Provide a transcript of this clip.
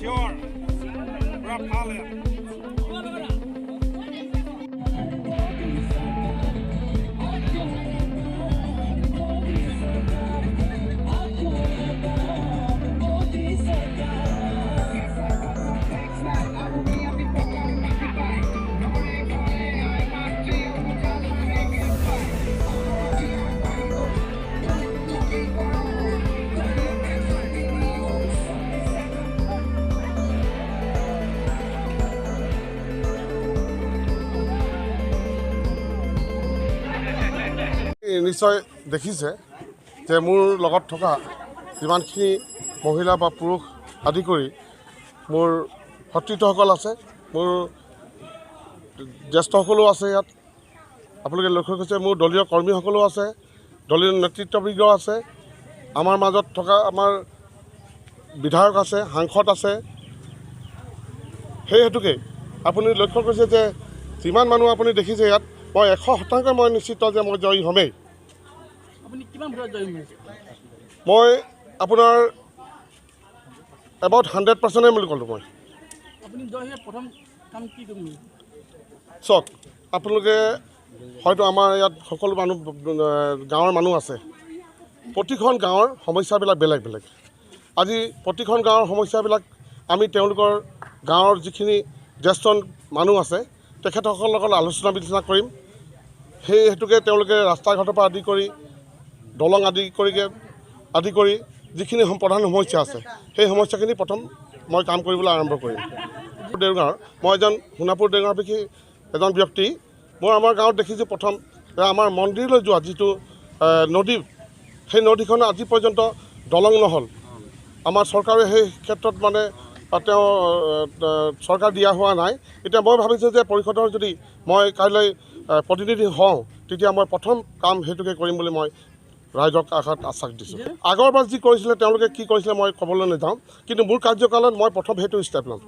পিয়ৰ, পূৰা ভাল ইয়াত। নিশ্চয় দেখিছে যে মোৰ লগত থকা যিমানখিনি মহিলা বা পুৰুষ আদি কৰি মোৰ সতীৰ্থসকল আছে, মোৰ জ্যেষ্ঠসকলো আছে। ইয়াত আপোনালোকে লক্ষ্য কৰিছে মোৰ দলীয় কৰ্মীসকলো আছে, দলীয় নেতৃত্ববৃন্দ আছে, আমাৰ মাজত থকা আমাৰ বিধায়ক আছে, সাংসদ আছে। সেই হেতুকে আপুনি লক্ষ্য কৰিছে যে যিমান মানুহ আপুনি দেখিছে ইয়াত, মই 100% মই নিশ্চিত যে মই জয়ী হ'মেই। মই আপোনাৰ এবাউট 100% বুলি ক'লোঁ মই। চাওক, আপোনালোকে হয়তো আমাৰ ইয়াত সকলো মানুহ গাঁৱৰ মানুহ আছে। প্ৰতিখন গাঁৱৰ সমস্যাবিলাক বেলেগ বেলেগ। আজি প্ৰতিখন গাঁৱৰ সমস্যাবিলাক আমি তেওঁলোকৰ গাঁৱৰ যিখিনি জ্যেষ্ঠ মানুহ আছে তেখেতসকলৰ লগত আলোচনা বিলোচনা কৰিম। সেই হেতুকে তেওঁলোকে ৰাস্তা ঘাটৰ পৰা আদি কৰি দলং আদি কৰি যিখিনি প্ৰধান সমস্যা আছে সেই সমস্যাখিনি প্ৰথম মই কাম কৰিবলৈ আৰম্ভ কৰিম। দেৰগাঁৱৰ মই এজন সোণাপুৰ দেৰগাঁৱৰ বিশেষ এজন ব্যক্তি। মই আমাৰ গাঁৱত দেখিছোঁ প্ৰথম আমাৰ মন্দিৰলৈ যোৱা যিটো নদী, সেই নদীখন আজি পৰ্যন্ত দলং নহ'ল। আমাৰ চৰকাৰে সেই ক্ষেত্ৰত মানে তেওঁ চৰকাৰ দিয়া হোৱা নাই। এতিয়া মই ভাবিছোঁ যে পৰিষদৰ যদি মই কাইলৈ প্ৰতিনিধি হওঁ তেতিয়া মই প্ৰথম কাম সেইটোকে কৰিম বুলি মই ৰাইজক আশাত আশ্বাস দিছোঁ। আগৰবাৰ যি কৰিছিলে তেওঁলোকে কি কৰিছিলে মই ক'বলৈ নাযাওঁ, কিন্তু মোৰ কাৰ্যকালত মই প্ৰথম সেইটো ষ্টেপ ল'ম।